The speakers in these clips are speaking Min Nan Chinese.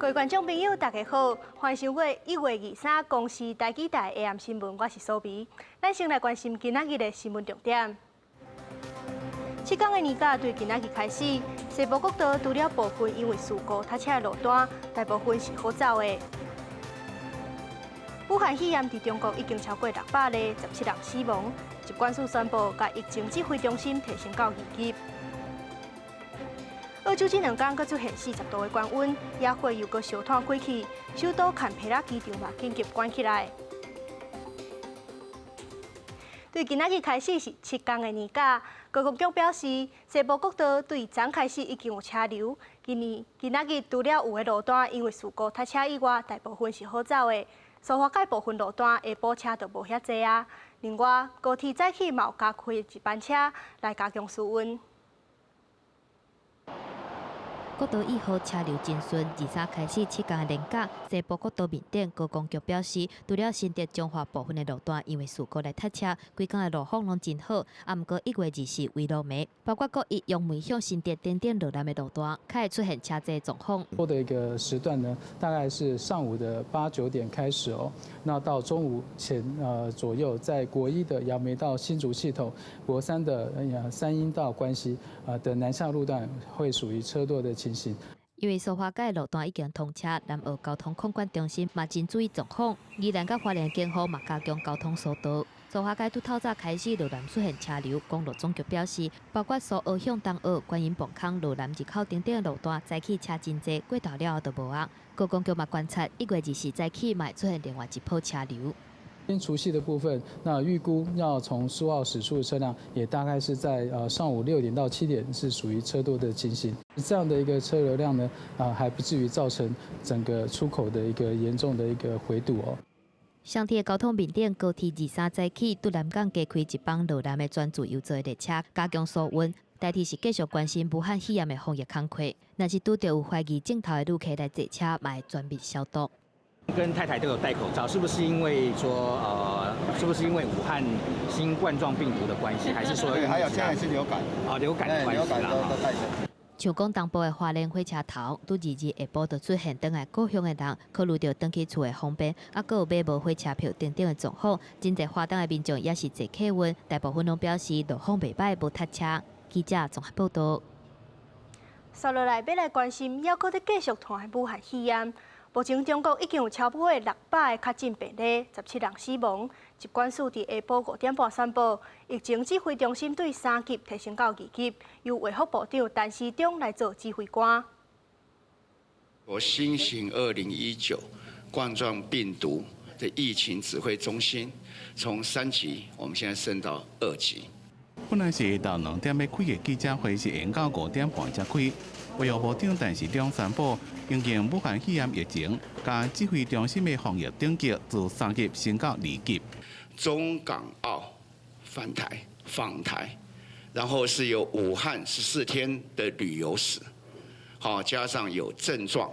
各位觀眾朋友，大家好，歡迎收看1月23公視台語台下暗新聞，我是蘇眉。咱先來關心今仔日的新聞重點。7天的年假對今仔日開始，西部國道除了部分因為事故塞車的路段，大部分是好走的。武漢肺炎佇中國已經超過600例，17人死亡。疾管署宣布，共疫情指揮中心提升到2級。澳洲這兩工閣出現40度的高溫，野火又閣燒湠開去，首都坎培拉機場嘛緊急關起來。對今仔日開始是七天的年假，高公局表示，西部國道對昨開始已經有車流。今年今仔日除了有的路段因為事故塞車以外，大部分是好走的。蘇花改部分路段下晡車就無遐濟啊。另外，高鐵早起嘛有加開一班車來加強疏運。國道1號車流真順，23開始七工的連假，西部國道面頂高公局表示，除了新竹彰化部分的路段因為事故來塞車，規工的路況攏真好。啊，毋過1月24圍爐暝，包括國一楊梅向新竹等等路南的路段，較會出現車濟狀況。多的一個時段呢，大概是上午的八九點開始哦，那到中午前左右，在國一的楊梅到新竹系統，國三的三鶯到關西啊的南下路段會屬於車多的情形。因為蘇花改路段已經通車，南澳交通控管中心嘛真注意狀況，宜蘭佮花蓮警方嘛加強交通疏導。蘇花改對透早開始路南出現車流，公路總局表示，包括蘇澳向東澳、觀音磅空、路南入口等等路段，早起車真濟，過晝了後就無啊。高公局嘛觀察，1月24早起嘛會出現另外一波車流。除夕的部分，那預估要從蘇澳駛出的車輛，也大概是在上午6點到7點，是屬於車多的情形。這樣的一個車流量呢，啊，還不至於造成整個出口的一個嚴重的一個回堵哦。雙鐵交通面頂高鐵23早起對南港加開一班路南的全自由座列車，加強疏運。台鐵是繼續關心武漢肺炎的防疫工課，若是拄著有懷疑症頭的旅客來坐車，嘛會全面消毒。跟太太都有戴口罩，是不是因為說是不是因為武漢新冠狀病毒的關係，還是說？對，還有現在是流感啊，流感的關係啦。都戴著。像講東部的花蓮火車頭，拄22下晡就出現轉來故鄉的人，考慮著轉去厝會方便，啊，閣有買無火車票等等的狀況，真濟花東的民眾也是坐客運，大部分攏表示路況袂䆀，無塞車。記者綜合報道。紲落來欲來關心，猶閣佇繼續傳武漢肺炎。目前中國已經有超過600個確診病例，17人死亡。疾管署佇下晡5點半宣布，疫情指揮中心對3級提升到2級，由衛福部長陳時中來做指揮官。我新型2019冠狀病毒的疫情指揮中心從3級，我們現在升到2級。本來是下晝2點欲開的記者會，是延到5點半才開。衛福部長陳時中宣布，因應武漢肺炎疫情，共指揮中心的防疫等級自3級升到2級。中港澳返台訪台，然後是有武漢14天的旅遊史，好，加上有症狀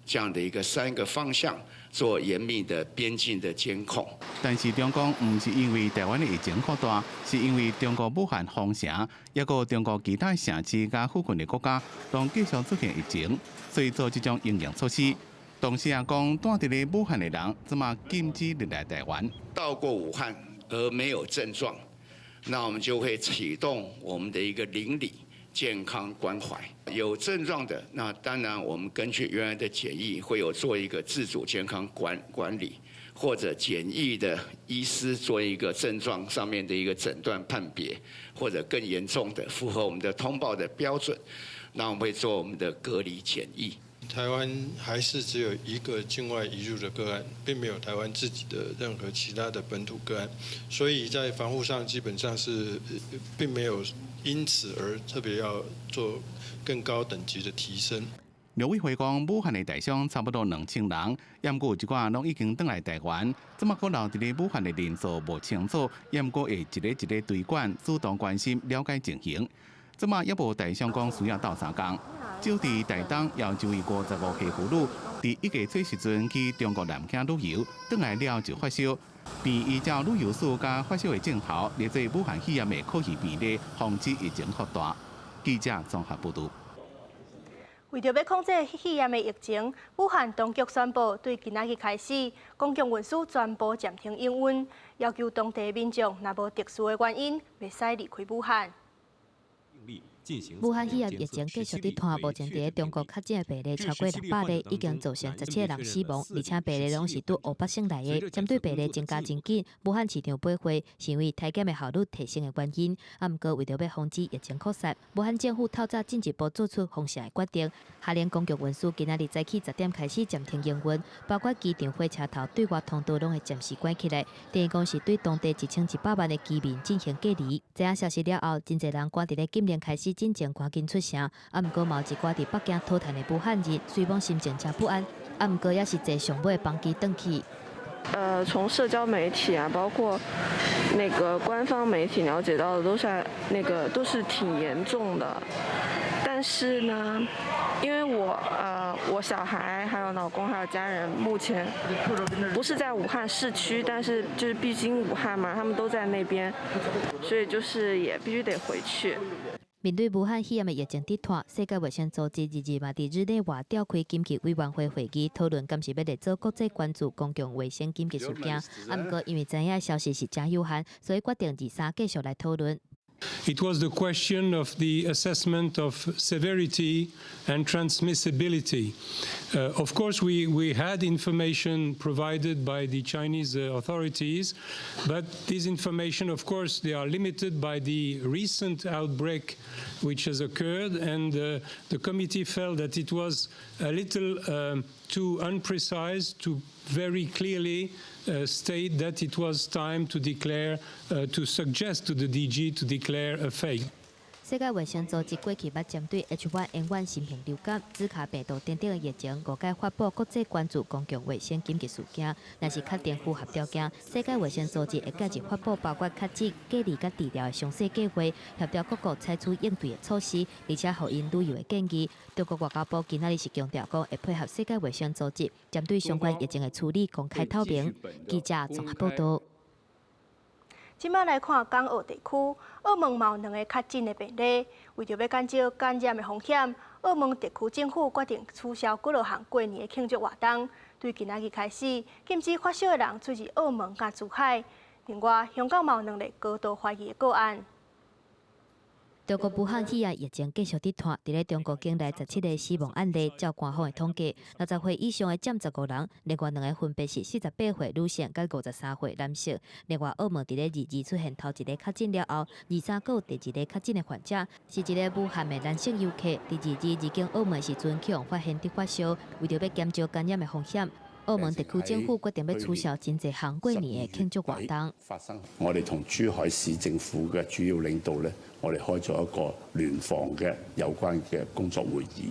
這樣的一個三個方向做嚴密的邊境的監控。陳時中講，毋是因為台灣的疫情擴大，是因為中國武漢封城，抑閣中國其他城市佮附近的國家攏繼續出現疫情，所以做這種因應措施。同時也講，蹛佇咧武漢的人，這馬禁止入來台灣。到過武漢而沒有症狀，那我們就會啟動我們的一個鄰里健康關懷。有症狀的，那當然我們根據原來的檢疫，會有做一個自主健康管理，或者檢疫的醫師做一個症狀上面的一個診斷判別，或者更嚴重的符合我們的通報的標準，那我們會做我們的隔離檢疫。台灣還是只有一個境外移入的個案，並沒有台灣自己的任何其他的本土個案，所以在防護上基本上是並沒有因此而特別要做更高等級的提升。陸委會講，武漢的大傷差不多2000人，毋過有一寡攏已經轉來台灣，這馬閣留佇咧武漢的人數無清楚，毋過會一个一个追管，主動關心了解情形。這馬猶無台商講需要鬥相共。就佇台東有一位55歲婦女，佇1月初時陣去中國南京旅遊，轉來了就發燒，並依照旅遊史佮發燒的症頭，列做武漢肺炎的可疑病例，防止疫情擴大。記者綜合報道。為著欲控制肺炎的疫情，武漢當局宣布，對今仔日開始，公共運輸全部暫停營運，要求當地民眾若無特殊的原因，袂使離開武漢。武漢肺炎疫情繼續佇拖，目前佇咧中國確診的病例超過600例，已經造成17個人死亡，而且病例攏是對湖北省來的。針對病例增加真緊，武漢市長貝惠認為篩檢的效率提升的原因。啊，毋過為著欲防止疫情擴散，武漢政府透早進一步做出封城的決定，下令公共運輸今仔日早起10點開始暫停營運，包括機場、火車頭對外通道攏會暫時關起來。等於講是對當地1100萬的居民進行隔離。知影消息了後，真濟人趕佇咧禁令開始進前趕緊出城，啊，毋過嘛有一寡佇北京討趁的武漢人，雖罔心情誠不安，啊，毋過也是坐上尾的班機轉去。從社交媒體啊，包括那個官方媒體了解到的，都是那個都是挺嚴重的。但是呢，因為我小孩還有老公還有家人，目前不是在武漢市區，但是就是畢竟武漢嘛，他們都在那邊，所以就是也必須得回去。面對武漢肺炎的疫情佇拖，世界衛生組織22日嘛佇日內瓦召開緊急委員會會議，討論敢是欲列做國際關注公共衛生緊急事件。啊，毋過因為知影的消息是誠有限，所以決定23繼續來討論。 It was the question of the assessment of severity and transmissibility. Of course, we had information provided by the Chinese authorities, but this information, of course, they are limited by the recent outbreak which has occurred, and the committee felt that it was a little too unprecise to very clearly state that it was time to declare, to suggest to the DG to declare a phase. 世界衛生組織過去捌針對 H1N1 新型流感、茲卡病毒等等的疫情，五擺發布國際關注公共衛生緊急事件。若是確定符合條件，世界衛生組織會介入發布包括確診、隔離佮治療的詳細計劃，協調各國採取應對的措施，而且予𪜶旅遊的建議。中國外交部今仔日是強調講，會配合世界衛生組織，針對相關疫情的處理公開透明。記者綜合報道。這擺來看港澳地區，澳門嘛有兩个確診的病例，為著欲減少感染的風險，澳門特區政府決定取消幾落項過年的慶祝活動，對今仔日開始禁止發燒的人出入澳門佮珠海。另外，香港嘛有兩例高度懷疑的個案。中國武漢肺炎疫情繼續佇拖，佇咧中國境內17個死亡案例，照官方的統計，60歲以上的佔15人，另外兩个分別是48歲女性佮53歲男性。另外，澳門佇咧22出現頭一个確診了後，23閣有第二个確診的患者，是一个武漢的男性遊客，佇22入境澳門時陣去予發現佇發燒，為著欲減少感染的風險，澳門特區政府決定欲取消真濟項過年的慶祝活動。發生，我哋同珠海市政府嘅主要領導咧，我哋開咗一個聯防嘅有關嘅工作會議。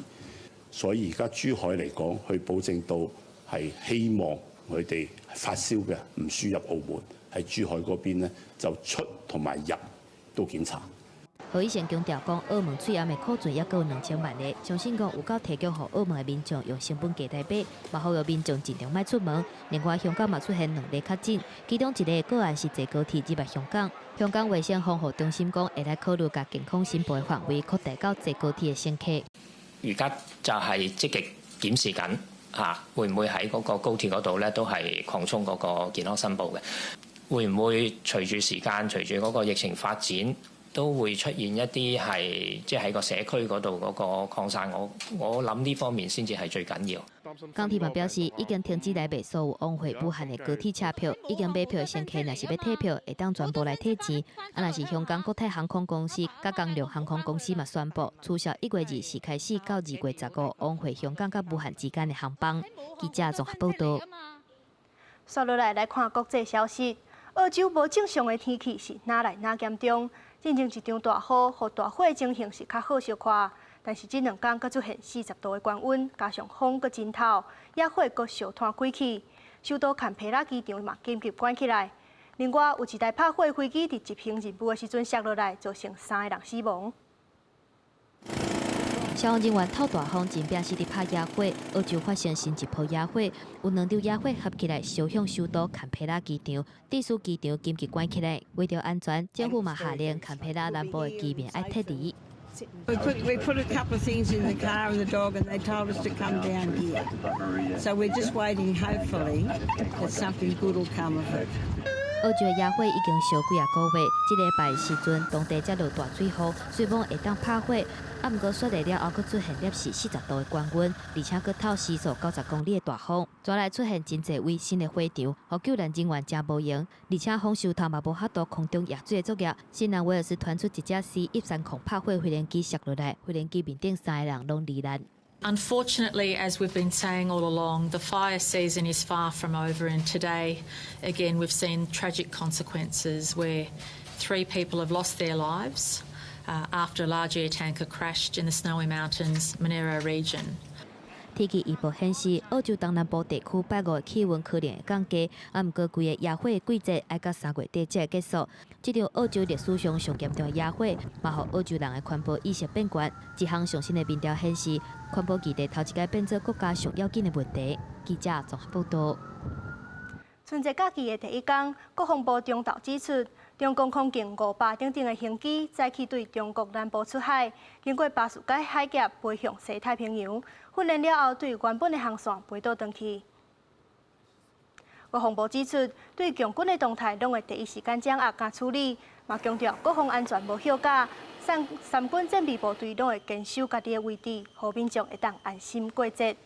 所以而家珠海嚟講，去保證到係希望佢哋發燒嘅唔輸入澳門，喺珠海嗰邊咧就出同埋入都檢查。何醫生強調講，澳門喙罨的庫存猶閣有2000萬个，相信講有夠提供予澳門的民眾用成本價來買，嘛呼籲民眾盡量莫出門。另外，香港嘛出現兩例確診，其中一个個案是坐高鐵入來香港。香港衛生防護中心講，會來考慮共健康申報的範圍擴大到坐高鐵的乘客。而家就係積極檢視緊嚇，會唔會喺嗰個高鐵嗰度咧都係擴充嗰個健康申報嘅？會唔會隨住時間，隨住嗰個疫情發展，都會出現一啲係即係喺個社區嗰度嗰個擴散？我諗呢方面先至係最緊要。港鐵嘛表示，已經停止來賣所有往回武漢的高鐵車票，已經買票的乘客若是欲退票，會當全部來退錢。啊，若是香港國泰航空公司佮港龍航空公司嘛宣布取消1月24開始到2月15往回香港佮武漢之間的航班。記者綜合報道。紲落來來看國際消息，澳洲無正常的天氣是愈來愈嚴重。進前一場大雨，予大火情形是較好相看，但是這兩工閣出現40度的高溫，加上風閣真透，野火閣燒湠開去，首都坎培拉機場嘛緊急關起來。另外，有一台拍火飛機佇執行任務的時陣摔落來，造成三个人死亡。消防人員透大風，真拚死佇拍野火。澳洲發生新一波野火，有兩場野火合起來燒向首都坎培拉機場，致使機場緊急關起來。為著安全，政府嘛下令坎培拉南部的居民愛撤離。We put a couple of things in the car and the dog, and they told us to come down here. So we're just waiting, hopefully, that something good will come of it. 澳洲的野火已經燒幾仔個月，這禮拜時陣當地才落大水雨，雖罔會當拍火，毋過雪下了後，閣出現攝氏40度的高溫，而且閣透時速90公里的大風，帶來出現真濟位新的火場，予救援人員誠無閒，而且風獸頭嘛無法度空中壓水的作業。新南威爾斯傳出一隻 C-130拍火飛行機摔落來，飛行機面頂三个人攏罹難。 Unfortunately, as we've been saying all along, the fire season is far from over, and today, again, we've seen tragic consequences where three people have lost their lives after a large air tanker crashed in the Snowy Mountains Monaro region. 天氣預報顯示，澳洲東南部地區拜五的氣溫可能會降低，毋過規个野火的季節愛到3月底才會結束。這場澳洲歷史上上嚴重的野火，嘛予澳洲人的環保意識變懸。一項上新的民調顯示，環保議題頭一擺變做國家上要緊的問題。記者綜合報導。春節假期的第一工，國防部中晝指出，中共空軍500等等的飛機早起對中國南部出海，經過巴士海海峽飛向西太平洋，訓練了後對原本的航線飛倒轉去。國防部指出，對共軍的動態攏會第一時間掌握佮處理，嘛強調國防安全無歇假，三軍戰備部隊攏會堅守家己的位置，予民眾會當安心過節。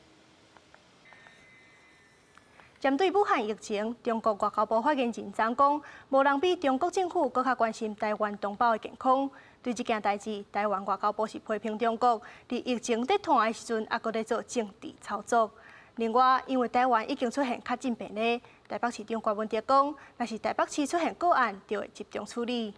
針對武漢疫情，中國外交部發言人昨講，無人比中國政府閣較關心台灣同胞的健康。對這件代誌，台灣外交部是批評中國佇疫情咧湠的時陣，猶閣咧做政治操作。另外，因為台灣已經出現確診病例，台北市長柯文哲講，若是台北市出現個案，就會集中處理。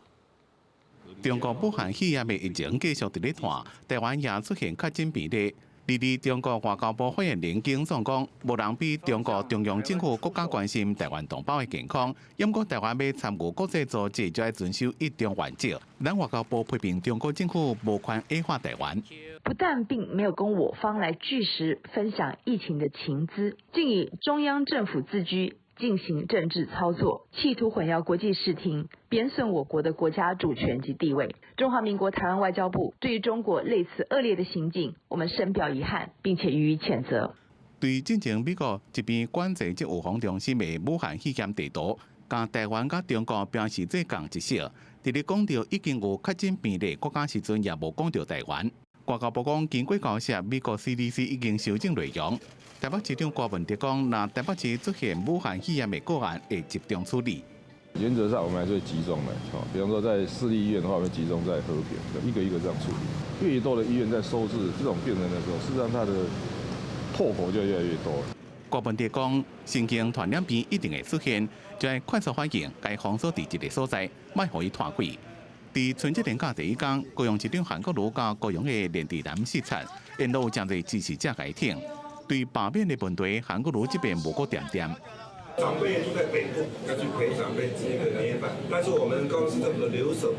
中國武漢肺炎的疫情繼續佇咧湠，台灣也出現確診病例。佇咧中國外交部發言人耿爽講，無人比中國中央政府閣較關心台灣同胞的健康。毋過台灣欲參與國際組織，就愛遵守一中原則。咱外交部批評中國政府無權矮化台灣。不但並沒有跟我方來據實分享疫情的情資，竟以中央政府自居進行政治操作，企圖混淆國際視聽，貶損我國的國家主權及地位。中華民國台灣外交部對於中國類似惡劣的行徑，我們深表遺憾，並且予以譴責。對進前美國一邊管制及預防中心的武漢肺炎地圖，共台灣佮中國標示做仝一色，佇咧講著已經有確診病例國家時陣，也無講著台灣。外交部講，經過交涉，美國 CDC 已經修正內容。台北市長柯文哲講，若台北市出現武漢肺炎的個案，會集中處理。原則上，我們還是會集中的，比方說在市立醫院的話，會集中在和平，一個一個這樣處理。越多的醫院在收治這種病人的時候，事實上它的破口就越來越多。柯文哲講，新型傳染病一定會出現，就愛快速反應，共封鎖佇一个所在，莫予伊湠開。佇春節連假第一工，高雄市長韓國瑜佮高雄的連智南視察，沿路有誠濟支持者共伊挺。對罷免的問題，韓國瑜這邊無閣恬恬。長輩住在北部，要去陪長輩吃一個年夜飯。但是我們高雄市政府的留守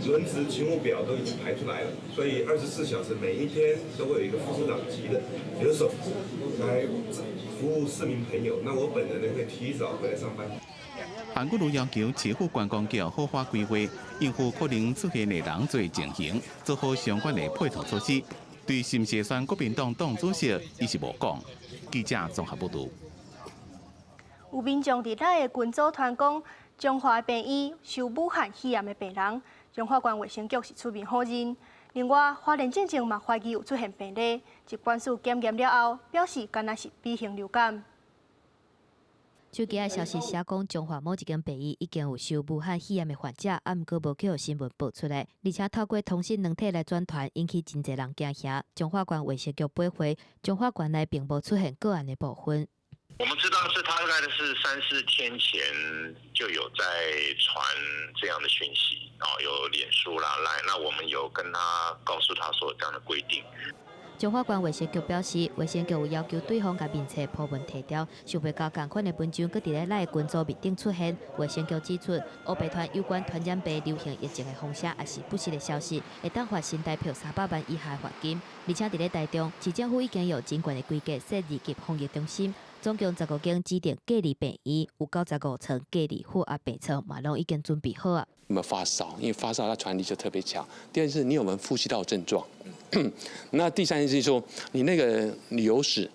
輪值勤務表都已經排出來了，所以24小時每一天都會有一個副市長級的留守來服務市民朋友。那我本人呢會提早回來上班。韓國瑜要求市府觀光局好好規劃，應付可能出現的人濟情形，做好相關的配套措施。對是毋是選國民黨黨主席，伊是無講。記者綜合報導。有民眾佇咱的群組傳講，彰化病院收武漢肺炎的病人，彰化縣衛生局是出面否認。另外，花蓮進前嘛懷疑有出現病例，疾管署檢驗了後，表示敢若是 B 型流感。手機的消息寫講，彰化某一間病院已經有收武漢肺炎的患者，毋過無去予新聞報出來，而且透過通訊軟體來轉傳，引起真濟人驚嚇。彰化縣衛生局回覆，彰化縣內並無出現個案的部分。我們知道是他大概是三四天前就有在傳這樣的訊息，哦，有臉書啦、LINE，那我們有跟他告訴他說這樣的規定。彰化縣衛生局表示，衛生局有要求對方共面冊 po 文提掉，想袂到仝款的文章閣佇咧咱的群組面頂出現。衛生局指出，烏白傳有關傳染病流行疫情的風聲，抑是不實的消息，會當罰新台票300萬以下的罰金。而且佇咧台中，市政府已經用真懸的規格設二級防疫中心，總共15間指定隔離病院，有95床隔離負壓病床，嘛攏已經準備好啊。有沒有發燒？因為發燒它傳遞就特別強。第二是你有沒有呼吸道症狀？那第三是說你那個旅遊史，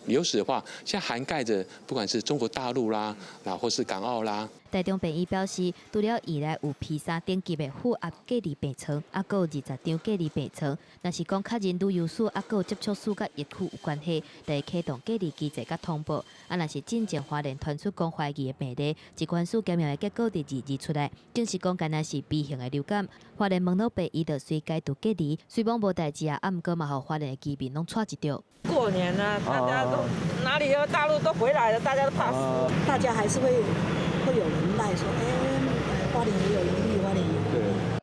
旅遊史的話，現在涵蓋着不管是中國大陸啦，啊或是港澳啦。台中病院表示，除了院內有 P3等級的負壓隔離病床，猶閣有20張隔離病床。若是講確認旅遊史，猶閣有接觸史佮疫區有關係，就會啟動隔離機制佮通報。啊，若是進前花蓮傳出講懷疑的病例，疾管署檢驗的結果佇2日出來，證實講敢若是 B 型的流感。花蓮門諾病院就隨解除隔離，雖罔無代誌啊，啊毋過嘛，予花蓮的居民攏掣一著。過年呢，大家都哪裡大陸都回來了，大家都怕死。大家還是會有人賴說，欸，花蓮也有疑慮，花蓮也有。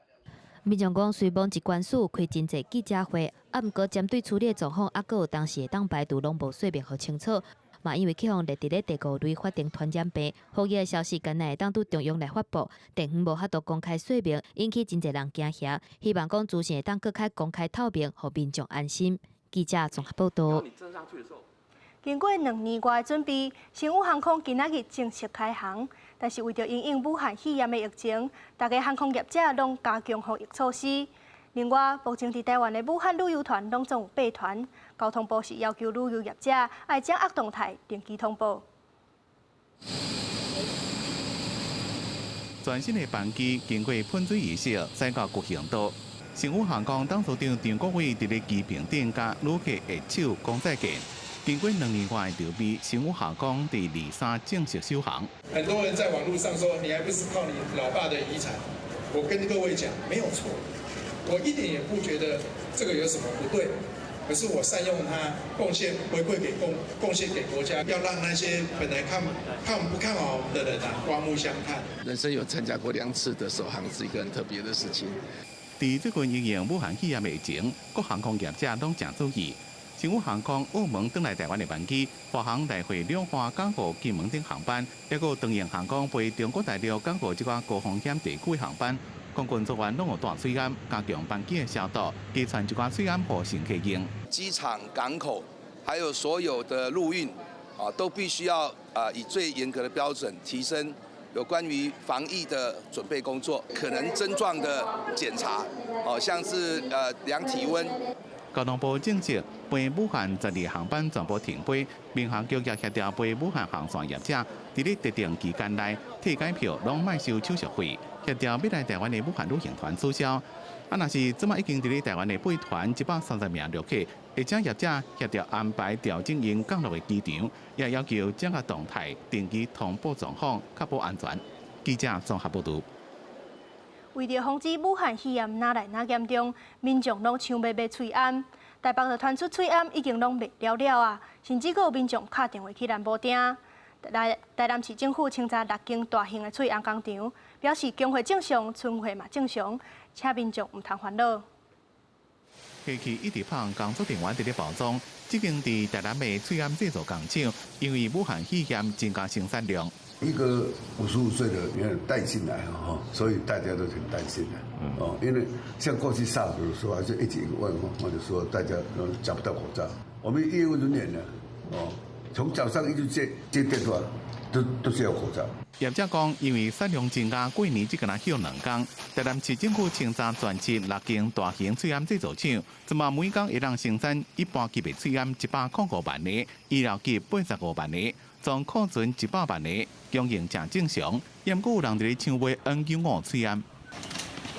民眾講，雖罔疾管署開真濟記者會，啊，毋過針對處理的狀況，猶閣有當時會當排除攏無說明予清楚。嘛，因為去予列佇咧第五類法定傳染病，防疫的消息敢若會當對中央來發布，地方無法度公開說明，引起真濟人驚嚇。希望講資訊會當閣較公開透明，予民眾安心。記者綜合報道。經過2年外的準備，星宇航空今仔日正式開航。但是為著因應武漢肺炎的疫情，逐家航空業者攏加強防疫措施。另外，目前佇台灣的武漢旅遊團攏總有八團，交通部是要求旅遊業者愛掌握動態，定期通報。全新的班機經過噴水儀式，駛到國行道。星宇航空董事長張國偉佇咧機坪頂佮旅客握手講再見。經過2年外的籌備，星宇航空佇23正式首航。很多人在網路上說，你還不是靠你老爸的遺產？我跟各位講，沒有錯，我一點也不覺得這個有什麼不對。可是我善用它，貢獻回饋給貢貢獻給國家，要讓那些本來看不看好我們的人啊，刮目相看。人生有參加過兩次的首航，是一個很特別的事情。佇最近因應武漢肺炎疫情，各航空業者攏誠注意。星宇航空澳門轉來台灣的班機，華航來回兩岸港澳金門等航班，抑閣有長榮航空飛中國大陸港澳這寡高風險地區的航班，空軍組員攏有帶喙罨，加強班機的消毒，加傳一寡喙罨予乘客用。機場、港口，還有所有的陸運，啊，都必須要啊以最嚴格的標準提升有關於防疫的準備工作，可能症狀的檢查，哦，像是量體溫。交通部證實，飛武漢12航班全部停飛，民航局也協調飛武漢航線業者，佇咧特定期間內退改票攏莫收手續費，協調欲來台灣的武漢旅行團取消。啊，若是這馬已經佇咧台灣的八團130名旅客，會請業者協調安排調整𪜶降落的機場，也要求掌握動態，定期通報狀況，確保安全。記者綜合報導。為著防止武漢肺炎愈來愈嚴重，民眾攏搶欲買喙罨。台北就傳出喙罨已經攏賣了了啊，甚至閣有民眾敲電話去南部訂。台南市政府清查六間大型的喙罨工廠，表示供貨正常，存貨嘛正常，請民眾毋通煩惱。過去一直放工作人員佇咧包裝，這間佇台南的喙罨製造工廠，因為武漢肺炎增加生產量。一個55歲的人帶進來哈，所以大家都挺擔心的。哦，因為像過去 SARS 的時候，還是一直問我，就說大家找不到口罩。我們業務人員呢，哦，從早上一直接電話，都是要口罩。業者講，因為產量增加，過年只敢若歇兩工。台南市政府清查全市六間大型喙罨製造廠，這馬每工會當生產一般級的喙罨105萬個，醫療級85萬個，總庫存100萬個，供應誠正常。毋過有人佇咧搶買 N95 喙罨。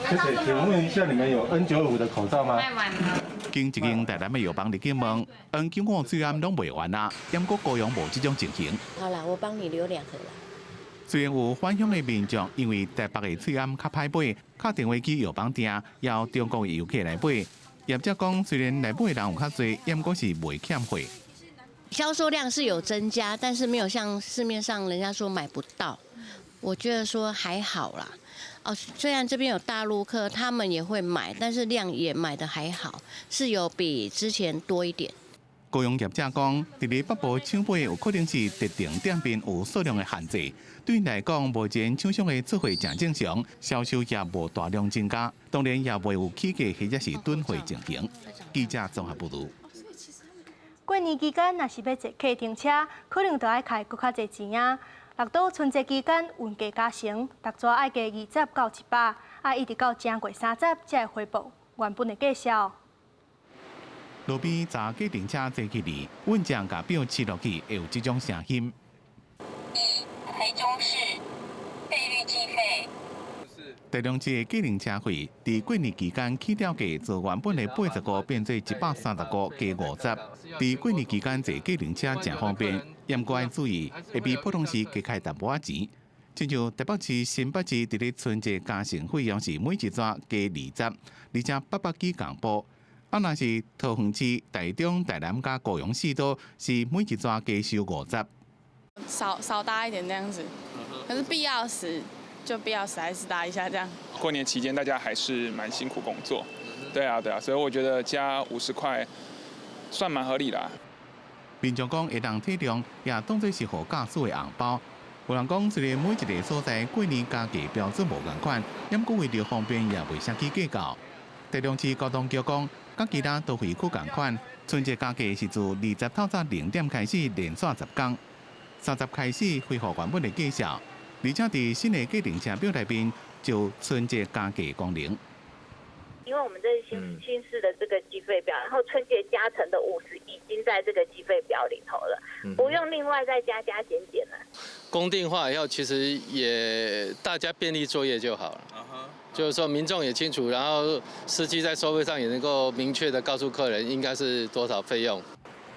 謝謝，請問一下，你們有 N95 的口罩嗎？賣完了。經一間台南的藥房入去問，N95 喙罨攏賣完啊，毋過高雄無這種情形。好啦，我幫你留兩盒啦。雖然有返鄉的民眾因為台北的喙罨較歹買，敲電話去藥房訂，邀中國的遊客來買。業者講，雖然來買的人有較濟，毋過是袂欠貨。銷售量是有增加，但是沒有像市面上人家說買不到。我覺得說還好啦。哦，雖然這邊有大陸客，他們也會買，但是量也買得還好，是有比之前多一點。高雄業者講，佇咧北部搶買有可能是特定店面有數量的限制。對𪜶來講，目前廠商的出貨誠正常，銷售也無大量增加，當然也袂有起價或者是囤貨情形。記者綜合報導。過年期間，若是欲坐計程車，可能就愛開閣較濟錢啊。六都春節期間運價加成，逐逝愛加20到100，啊，一直到正月三十才會恢復原本的價數。路邊查計程車坐起來，穩將共錶試落去，會有這種聲音。台中市費率計費。台中市的計程車費，佇過年期間起跳價，從原本的80塊變做130塊，加50。佇過年期間坐計程車誠方便，毋過愛注意，會比普通時加開淡薄仔錢。親像台北市、新北市佇咧春節加成費用是每一逝加20，而且北北基共報。啊，若是桃園市、台中、台南佮高雄四都是每一逝加收50。少少搭一點這樣子，可是必要時就必要時還是搭一下這樣。過年期間大家還是蠻辛苦工作，對啊對啊，所以我覺得加50塊算蠻合理啦。民眾講會當體諒，也當做是予駕駛的紅包。有人講，雖然每一个所在過年加價標準無仝款，毋過為著方便也袂啥去計較。台中市交通局講，佮其他都會區仝款，春節加價是自20透早0點開始連續10工，30開始恢復原本的價數，而且佇新的計程車表內面就春節加價功能。因為我們這是新新式的這個計費表，然後春節加成的50已經在這個計費表裡頭了，不用另外再加加減減了。公定化以後，其實也大家便利作業就好了，就是說民眾也清楚，然後司機在收費上也能夠明確的告訴客人應該是多少費用。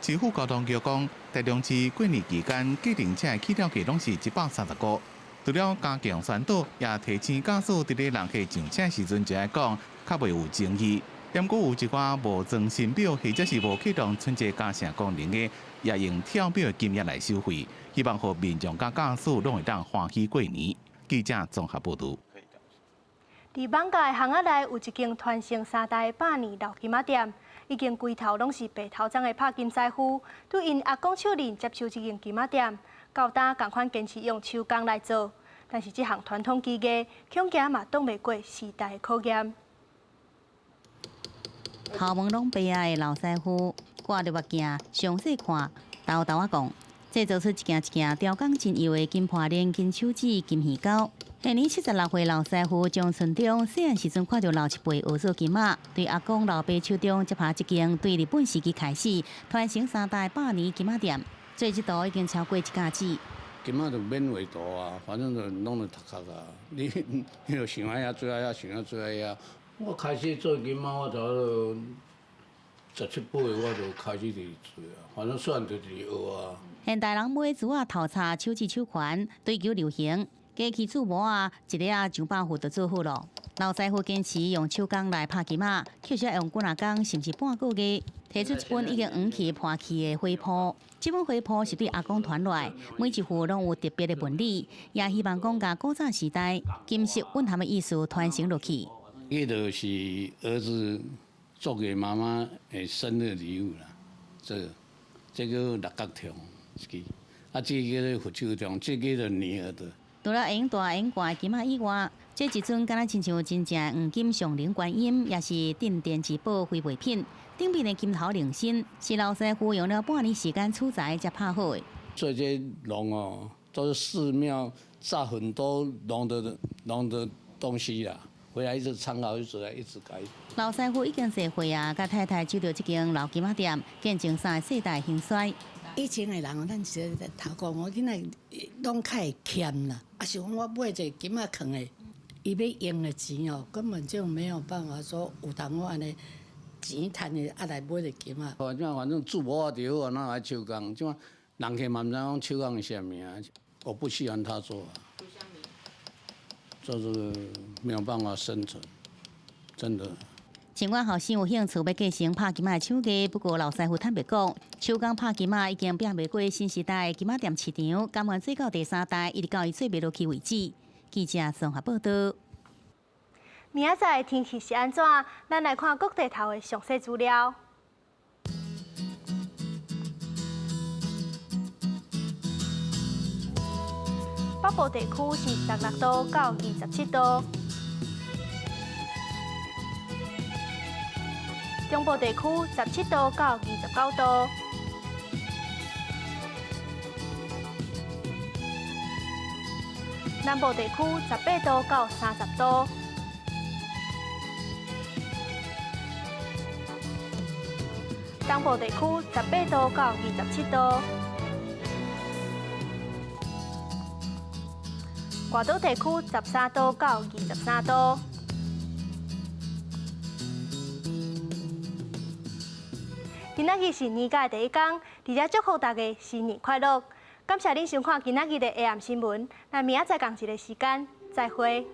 市府交通局講，台中市過年期間計程車的起跳價攏是130塊。除了加強宣導，也提醒駕駛佇咧人客上車時陣就愛講，較袂有爭議。毋過有一寡無裝新錶或者是無啟動春節加成功能的，也用跳錶的金額來收費，希望予民眾佮駕駛攏會當歡喜過年。記者綜合報導。佇艋舺的巷仔內有一間傳承三代百年老金仔店，已經規頭攏是白頭鬃的拍金師傅，對𪜶阿公手裡接手這間金仔店，到今仝款堅持用手工來做。但是這項傳統技藝，恐驚嘛擋袂過時代的考驗。頭毛攏白啊的老師傅，掛著目鏡，詳細看，沓沓仔講，製造出一件一件雕工真幼的金盤鏈、金手指、金魚鈎。現年76歲老師傅張春中，細漢時陣看著老一輩學做金仔，對阿公老爸手中接下這間對日本時期開始傳承三代百年金仔店，做這道已經超過一甲子。金仔就免畫圖啊，反正就攏會讀殼啊。你你就想愛遐做愛遐，想愛做愛遐。我開始做金仔，我就17、8歲我就開始佇做啊，反正細漢就佇學啊。現代人買珠仔頭插手指手環，追求流行。機器鑄模仔，一个仔上百副就做好囉。老師傅堅持用手工來拍金仔，卻是用幾若工，甚至半個月，提出一本已經黃去破去的花譜。這本花譜是對阿公傳落來，每一副攏有特別的紋理，也希望講共古早時代金色蘊含的意思傳承落去。這就是兒子做給媽媽的生日禮物啦，這個六角蟲一支，啊，這個叫佛手蟲，這個就女兒的。除了會用大會用掛金仔以外，這一尊敢若親像真正黃金上靈觀音，也是鎮店之寶非賣品。頂面的金頭龍身是老師傅用了半年時間取材才拍好的。這些龍哦，都是寺廟炸很多龍的東西啦，回來一直參考，一直來一直改。老師傅已經濟歲啊，佮太太守著這間老金仔店，見證三個世代興衰。以前的人，咱是頭講，我囡仔攏較會儉啦。啊，是講我買一个金仔囥的，伊欲用的錢哦，根本就沒有辦法說有通我按呢錢趁的啊來買一个金仔。反正做模仔就好啊，哪愛手工？這馬人客嘛毋知講手工是啥物啊，我不喜歡他做，做這個沒有辦法生存，真的。儘管後生有興趣欲繼承拍金仔的手藝，不過老師傅坦白講，手工拍金仔已經拼袂過新時代金仔店市場，甘願做到第三代，一直到伊做袂落去為止。記者綜合報道。明仔載天氣是按怎？咱來看各地頭的詳細資料。北部地區是16度到27度。中部地區17度到29度，南部地區18度到30度。東部地區18度到27度。外島地區13度到23度。今仔日是年假的第一工，佇遮祝福大家新年快樂。感謝恁收看今仔日的下暗新聞，咱明仔載仝一个時間再會。